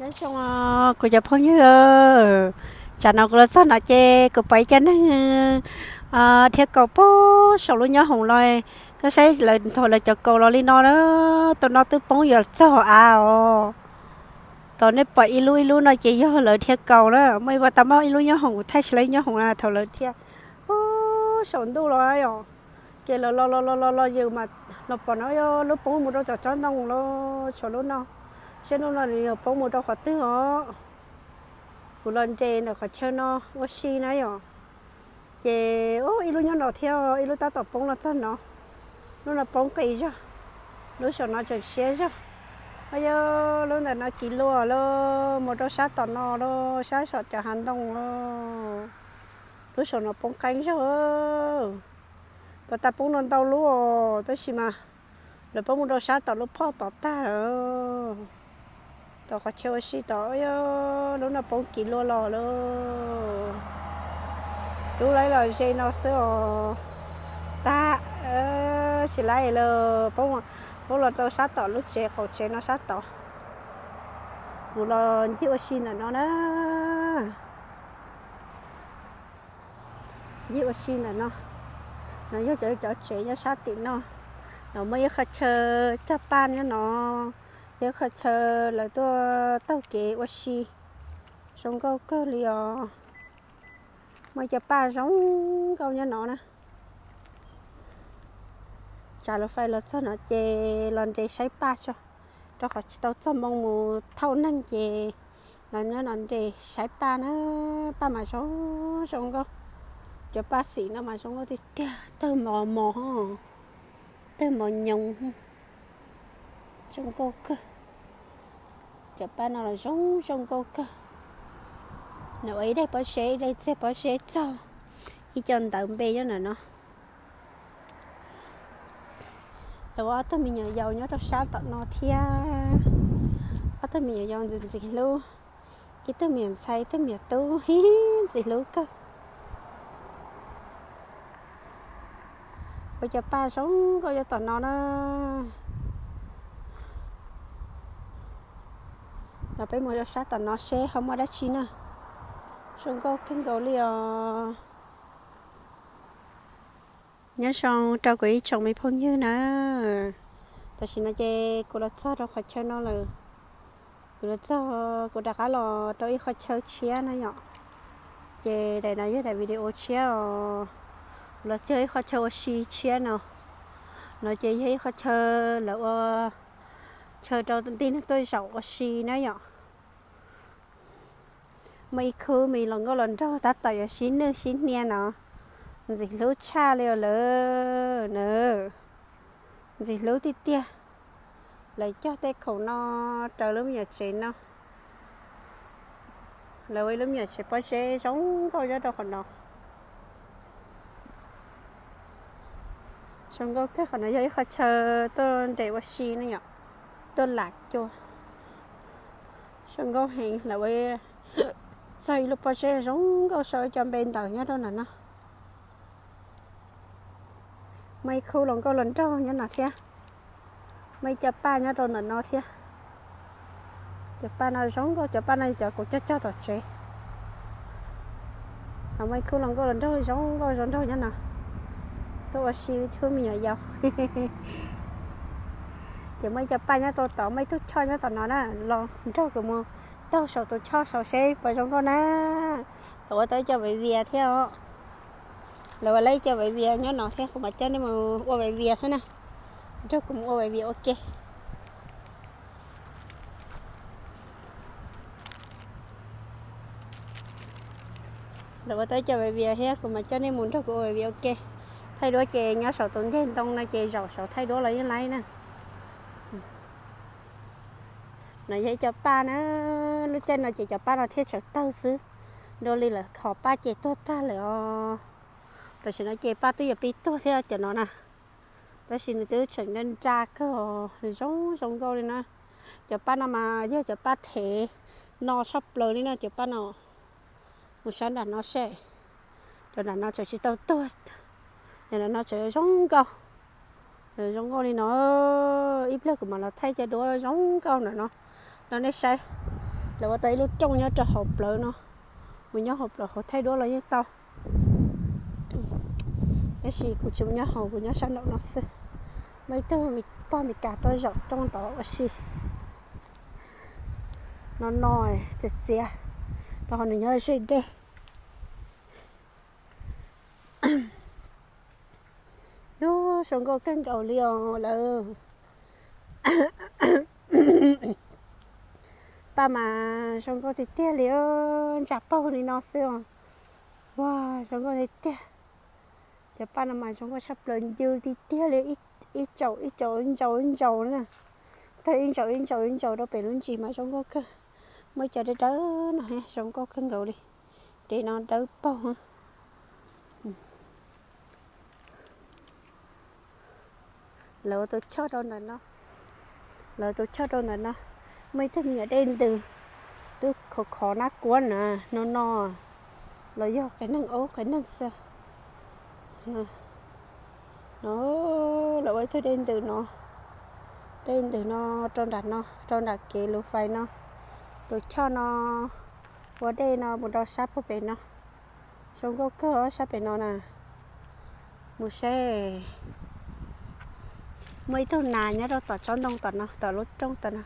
Nyob zoo kuv cov phooj ywg, tsam no kuv los txog no ces kuv pom ib co neeg dhia kaus puag saum lub nyob hoom los. Koj saib lawv thaum lawv cov kaus los li no na, tus no twb poob yuav txog av os. Thaum nej pom ib lub ib lub no ces yog lawv dhia kaus na. Muaj ib, tau muaj ib lub nyob hoom, kuv thaij tsis tau ib lub nyob hoom na, thaum lawv dhia puag saum ntuj los yom, ces lawv los los los los los yws mas los pom no lub poob mus rau tom tsob ntoo los tshuav lub no, seb lub no nws yog poob mus rau qhov twg os. Kuv los nres ntawm qhov chaw no ua si na yom, ces ib lub nyob no thiab, ib lub tab tom poob los txog no. Lub no poob qis zog, lub saum no tseem siab zog. Yog lub ntawm no kiv luas lawm mus rau sab tom no lawm, sab saum cov hav ntoo lawm. Lub saum no poob qeeb zog. Puas tas poob no ntau lub os, tab sis mas lawv poob mus rau sab tom lub phoj tom tag lawm. Tom qhov chaw ua si tom, yog lub no poob kiv luas los lawm. Lub laib los ze no xwb os. Tag, tsis laib lawm, poob los rau sab tom lub tsev qaum tsev no sab tod. Kuv los ncig ua si ntawm no na. Ncig ua si ntawm no, no yog cov, cov tsev nyob sab tim no. No muaj ib qhov chaw cog paj nyob no, yog ib qhov chaw lawv tuaj taug kev ua si. Zoo nkauj kawg li os. Muaj ib co paj zoo nkauj nyob no na. Tsam lawv fais los txog no ces los nres saib paj tso, rau qhov tsis tau txog moo mus thauj neeg ces los nyob no nres saib paj na. Paj mas zoo zoo nkauj. Cov paj xim no mas zoo nkauj tiag tiag, tawg mos mos, tawg mos nyoos. Zoo nkauj kawg. Cov paj no los zoo zoo nkauj kawg. Nws ua ib daim pob zeb, ib daim txiag pob zeb txog ib co ntawv npe nyob ntawm no. Lawv ua ob tug me nyuam yaus nyob rau sab tom no thiab. Ob tug me nyuam yaus ntxim ntxim hlub, ib tug me nyuam ntxhais ib tug me nyuam tub, ntxim hlub kawg. Ua cov paj zoo nkauj nyob tom no na. Los peb mus rau sab tom no seb ho muaj dab tsi na. Zoo nkauj kawg nkaus li os. Nyob zoo rau kuv ib tsoom me phooj ywg na. Tam sim no ces kuv los txog rau qhov chaw no lawm. Kuv los txog, kuv rov qab los rau ib qhov chaw tshiab na yom. Ces daim no yog daim video tshiab os. Kuv los txog ib qhov chaw ua si tshiab no. No ces yog ib qhov chaw lawv ua chaw rau tib neeg tuaj zaum ua si na yom. Muaj ib khub me los nkauj los nraug tab tom yuav sib nwj sib hnia no. Ntxim hlub tshaj li os lawm na. Ntxim hlub tiag tiag. Lawv cog tej khoom no raws lub me nyuam tsev no. Lawv ua ib lub me nyuam tsev pob zeb zoo nkauj nyob rau qhov no. Zoo nkauj kawg, qhov no yog ib qho chaw tuaj nres ua si ne yom, tuaj lam cua. Zoo nkauj heev, lawv ua txog ib lub pob zeb zoo nkauj sau ib co npe ntawv nyob rau ntawm no. Muaj ib khub hluas nkauj hluas nraug nyob no thiab. Muaj ib co paj nyob rau ntawm no thiab. Cov paj no zoo nkauj, cov paj no yog cov kuv cog cog tom tsev. Muaj ib khub hluas nkauj hluas nraug zoo nkauj zoo nraug nyob no, tuaj ua si ib tug me nyuam yaus. Ces muaj ib co paj nyob rau tod, muaj ib tug choj nyob tom no na, los nrog kuv mus taug saum tus choj saud seb puas zoo nkauj na. Lawv ua tau ib co viv vias thiab os. Lawv ua tau ib co viv vias nyob no thiab, kuv mam coj nej mus ua viv vias thiab na. Nrog kuv mus ua viv vias ua ke. Lawv ua tau ib co viv vias thiab, kuv mam coj nej mus nrog kuv ua viv vias ua ke. Thaij duab ces nyob saum tus nteg ntoo no ces zaum saud thaij duab los yeej laib na. No yog ib co paj na, lub caij no ces cov paj no thiaj tseem tawg xwb, dua li lawv kho paj ces tuag tag lawm os. Tam sim no ces paj twb yuav pib tuag thiab cov no na, tab sis nws twb tseem nra nra kawg, zoo zoo nkauj li na. Cov paj no mas yog cov paj thev no tshaj plaws li na, cov paj no. Mus saib nram no seb, cov nram no tseem tsis tau tuag, cov nram no tseem zoo nkauj. Zoo nkauj li no, ib pliag kuv mam los thaij cov duab zoo nkauj nram no rau nej saib. Lawv ua tau ib lub rooj nyob rau hauv plawv no, mus nyob hauv plawv hauv thaij duab los yeej tau. Tab sis kuv tsis mus nyob hauv, kuv nyob sab nraum no xwb. Muaj ib tug pog Mes Kas tuaj zaum rooj tod ua si. No no, txias txias, rau qhov nws nyob ze dej. Yog zoo nkauj kawg nkaus li os lawv. Paj mas zoo nkauj tiag tiag li, ntsa paug li no xwb os. Ua, zoo nkauj tiag tiag. Cov paj no mas zoo nkauj tshaj plaws, ncw tiag tiag li, ib tsaus ib tsaus, ib ntsaus ib ntsaus na. Tag ib ntsaus ib ntsaus ib ntsaus rau pem lub ntsis mas zoo nkauj kawg. Muaj cov dawb dawb no zoo nkauj kawg nkaus li. Tej no dawb paug. Lawv ua tus choj rau ntawm no. Lawv ua tus choj rau ntawm no. Muaj ib tug me nyuam dej ntws twb khov khov nab kuab na, no no. Los yog qias neeg, aub qias neeg xwb. No, lawv ua ib tug dej ntws no. Dej ntws no rau nram no, rau nram kev lus fais no. Tus choj no ua dej no mus rau sab puag pem no. Zoo nkauj kawg sab pem no na. Mus saib. Muaj ib tug nas nyob rau tom tsob ntoo tom no, tom lub rooj tom no.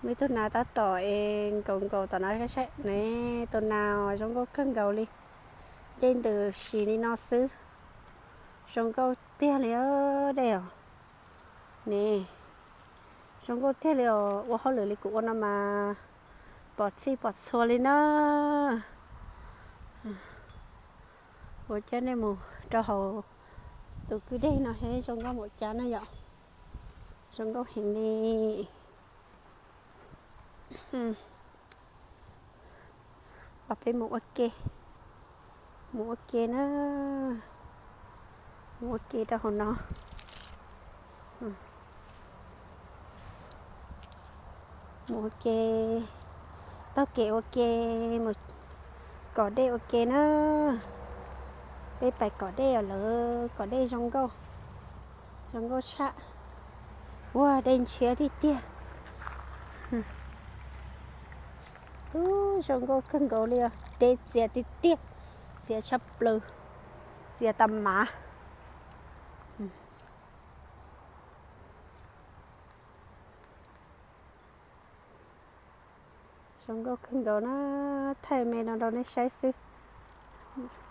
Muaj ib tug nas tab tom es nkaum nkaus tom no saib ne. Tus nas zoo nkauj kawg nkaus li. Dej ntws si li no xwb. Zoo nkauj tiag li dej os. Ne, zoo nkauj tiag li os, ua hauj lwm li kuv ua no mas pom txhij pom txhua li na. Ua coj nej mus rau hauv tus kwj deg no thiab zoo nkauj npaum cas na yom. Zoo nkauj heev li. Los peb mus ua ke, mus ua ke na, mus ua ke rau hauv no. Mus ua ke, taug kev ua ke, mus kom dej ua ke na. Peb pais kom dej os lawv, kom dej zoo nkauj, zoo nkauj tshaj. Ua dej ntshiab tiag tiag. Ub, zoo nkauj kawg nkaus li os, dej txias tiag tiag, txias tshaj plaws, txias tas mav. Zoo nkauj kawg nkaus na, thaij me no rau nej saib xwb.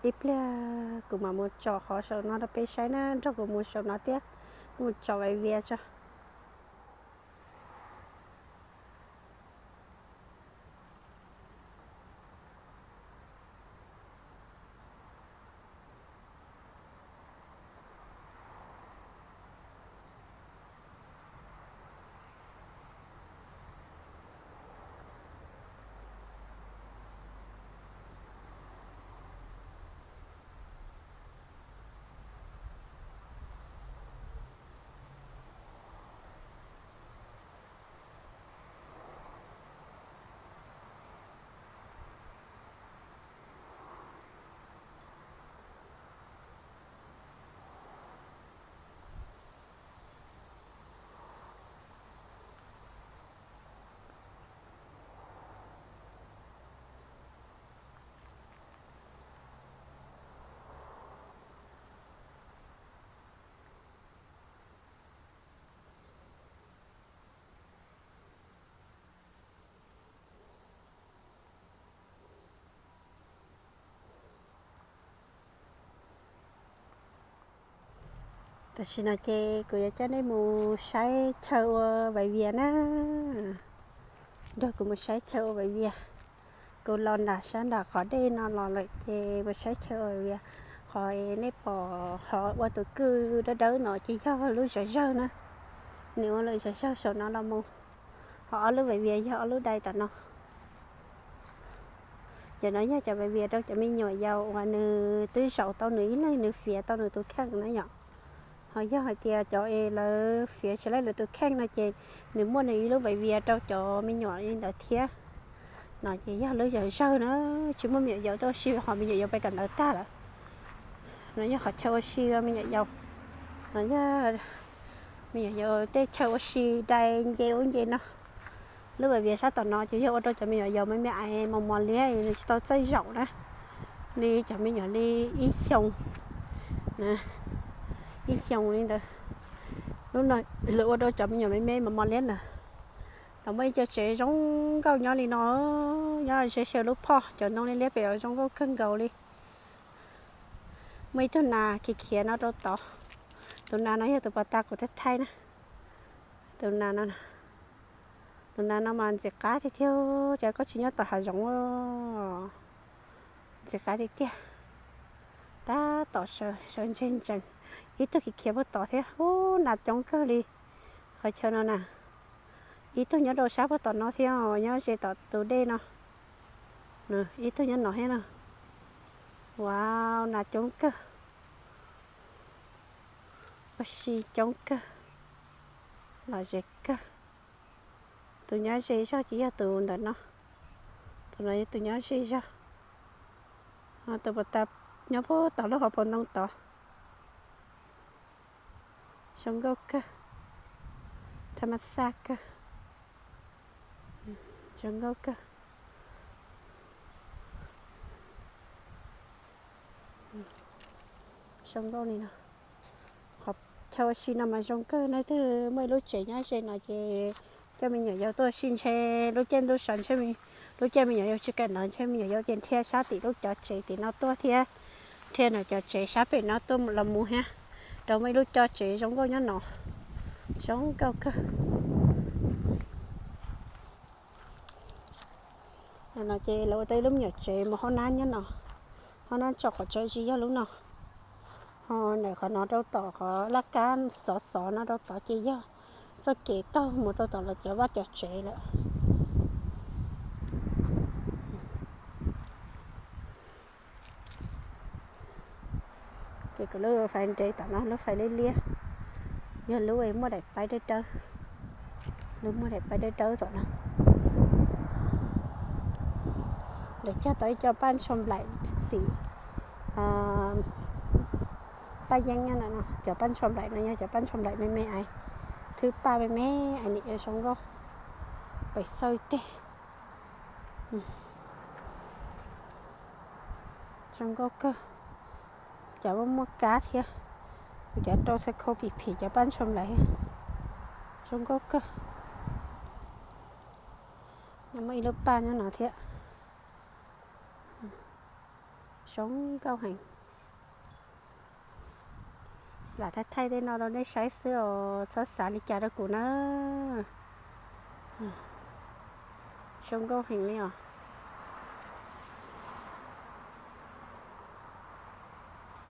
Ib pliag kuv mam mus tsom qhov saum no rau peb saib na, nrog kuv mus saum no thiab, kuv mus tsom vaiv vias tso. Tam sim no ces kuv yuav coj nej mus saib chaw ua vaiv vias na. Nrog kuv mus saib chaw ua vaiv vias. Kuv los nram sab nram qhov dej no los lawm ces mus saib chaw ua vaiv vias. Qhov nej pom ho ua tus kwj dawb dawb no ces yog lub zom zawg na. Nws ua lub zom zawg saum no los mus. Ho ob lub vaiv vias yog ob lub dai tom no. Cov no yog cov vaiv vias rau cov me nyuam yaus uas nws twb zaum tau nws ib leeg nws fiav tau nws tus kheej na yom. Ho yog hais tias cov es lawv fiav tsis laij lawv tus kheej no ces nws muaj nws ib lub vaiv vias rau cov me nyuam li ntawd thiab. No ces yog lub zom zawg na, tsis muaj me nyuam yaus tuaj ua si ho me nyuam yaus pais kawm ntawv tag lawm. No yog qhov chaw ua si me nyuam yaus. No yog me nyuam yaus tej chaw ua si dai nce ub nce no. Lub viav sab tom no ces yog ua rau cov me nyuam yaus me me aiv mos mos liab, nws tsis tau txawj zaum na. Li cov me nyuam li ib xyoo, ib xyoo li ntawd. Lub no lawv ua rau cov me nyuam me me mos mos liab ntawd. Los muaj ib co tsev zoo nkauj nyob li no, nyob ze saw lub phoj, cov ntoo liab liab pem los zoo nkauj kawg nkaus li. Muaj ib tug nas khiav khiav no rau tod. Tus nas no yog tus pas tas kuv thaij thaij na. Tus nas no, tus nas no mas ntxim qab tiag tiag, cas koj tsis nyob tom hav zoov. Ntxim qab tiag tiag. Tab tom sawv sawv ntseg ntsees. Ib tug khiav khiav puag tod thiab, ub, nas coob kawg li qhov chaw no na. Ib tug nyob rau sab puag tom no thiab, nyob ze tom tus dej no. Ib tug nyob no thiab no. Wow, nas coob kawg. Ua si coob kawg. Lom zem kawg. Tus nyob ze zog ces yog tus ntawm no. Tus no yog tus nyob ze zog. Tus pas tas nyob puag tom lub hauv paus ntoo tod. Zoo nkauj kawg. Thaj ma xaj kawg. Zoo nkauj kawg. Zoo nkauj li no. Qhov chaw ua si no mas zoo kawg, leej twg muaj ib lub tsev nyob ze no ces coj me nyuam yaus tuaj ua si ntshe lub caij ntuj sov ntshe, lub caij me nyuam yaus tsis kam ntawd ntshe me nyuam yaus ces nrhiav sab tim lub cov tsev tim no tuaj thiab, nrhiav ntawm cov tsev sab pem no tuaj los mus thiab, rau muaj ib lub cov tsev zoo nkauj nyob no. Zoo nkauj kawg. No ces lawv ua tau ib lub me nyuam tsev mus hauv nab nyob no. Hauv nab tso qhov tsev zis yog lub no. Ho ntawm qhov no rau tom qhov laj kab xov xov no rau tod ces yog txoj kev taug mus rau tom lawv cov vaj cov tsev lawm. Ces kuv lub fais nres tom no, lub fais liab liab, yog lub muaj daim paib dawb dawb, lub muaj daim paib dawb dawb tom no. Lawv cog tau ib co paj ntshoo nplaim xim paj yeeb no, cov paj ntshoo nplaim no yog cov paj ntshoo nplaim me me aiv, thwb paj me me aiv nim zoo nkauj, pem xawb teg. Zoo nkauj kawg. Cov muaj muaj kab thiab, cov rau xav khau phim phim cov paj ntshoo nplaim. Zoo nkauj kawg. Muaj ib lub paj nyob no thiab. Zoo nkauj heev. Lam thaij thaij tej no rau nej saib xwb os, txhob xav li cas rau kuv na. Zoo nkauj heev li os.